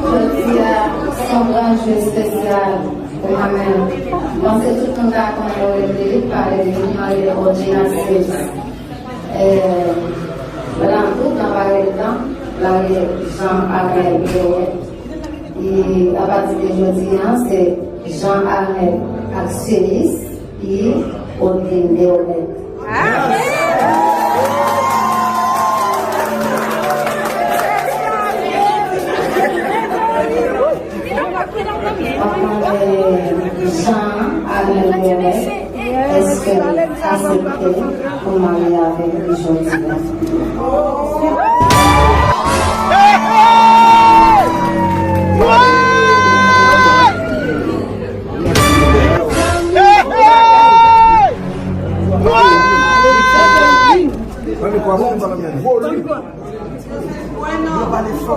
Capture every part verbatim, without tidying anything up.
Jodi a, se yon gran jou espesyal pou mwen menm. M panse tout moun ka konnen Loren Philippe, pale de li, mwen rele Odjina Sils. Eh, Blan tout nan pale tan, la rele Jean Arnel Pierre. E apati de jodi a, se Jean Arnel Aksyonis, e Odlin Deolet. Mwen mande Jean Arnel Deolet, èske l aksepte pou m marye avèk li jodi a?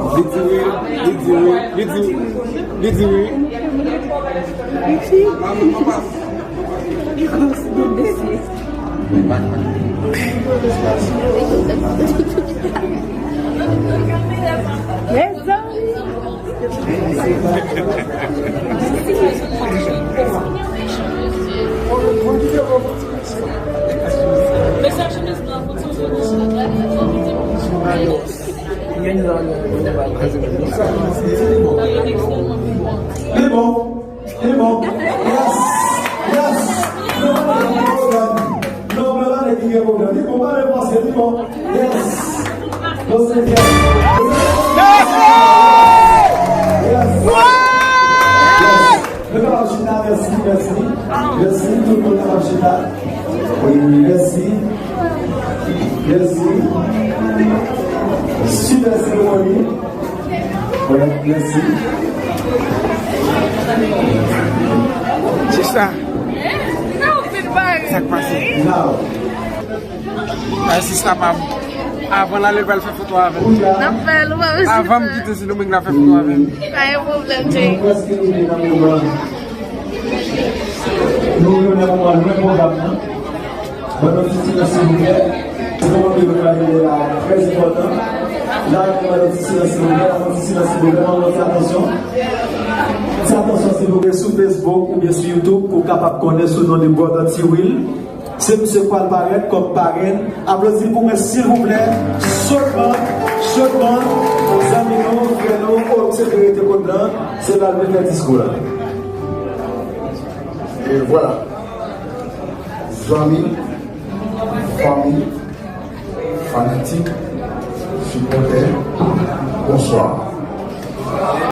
Li di wi, li di wi, li di, li di wi. Li bon. Li bon. Yes. Yes. Non, non, non, non, non, non, non, non, li gen pwoblèm. Li bon, pa depanse, li bon. Yes. Bon, se byen. Yes. Yes. Nou kapab chita, mèsi, mèsi. Mèsi, tout moun kapab chita. Wi, mèsi. Mèsi. Sipè seremoni. Wi, mèsi. Sista. Sa k pase? Ay, sista pa m. Avan l ale, l pral fè foto avè m. N ap fè l, ou pa bezwen pè. Avan m kite Sendomeng, l ap fè foto avè m. Pa gen pwoblèm, Jay. Nou prèske rive nan moman. Nou rive nan moman lwen pwogram nan. Ban nou ti silans, silvouplè. Se moman ke nou pral rive la, trè enpòtan. La, nou ban nou ti silans, silvouplè. Ban nou ti silans, silvouplè. Ban nou ti atansyon. Ti atansyon, silvouplè, sou Facebook oubyen sou YouTube, pou w kapab konnen sou non de Brother T-Will. Se misye k pral parèt kòm parenn. Aplodi pou mwen, silvouplè. Shodman, Shodman, zanmi nou, frè nou, o, misye te rete kot lan, se la l vin fè diskou la. E vwala. Zanmi, fanmi, fanatik, sipòtè, bonswa.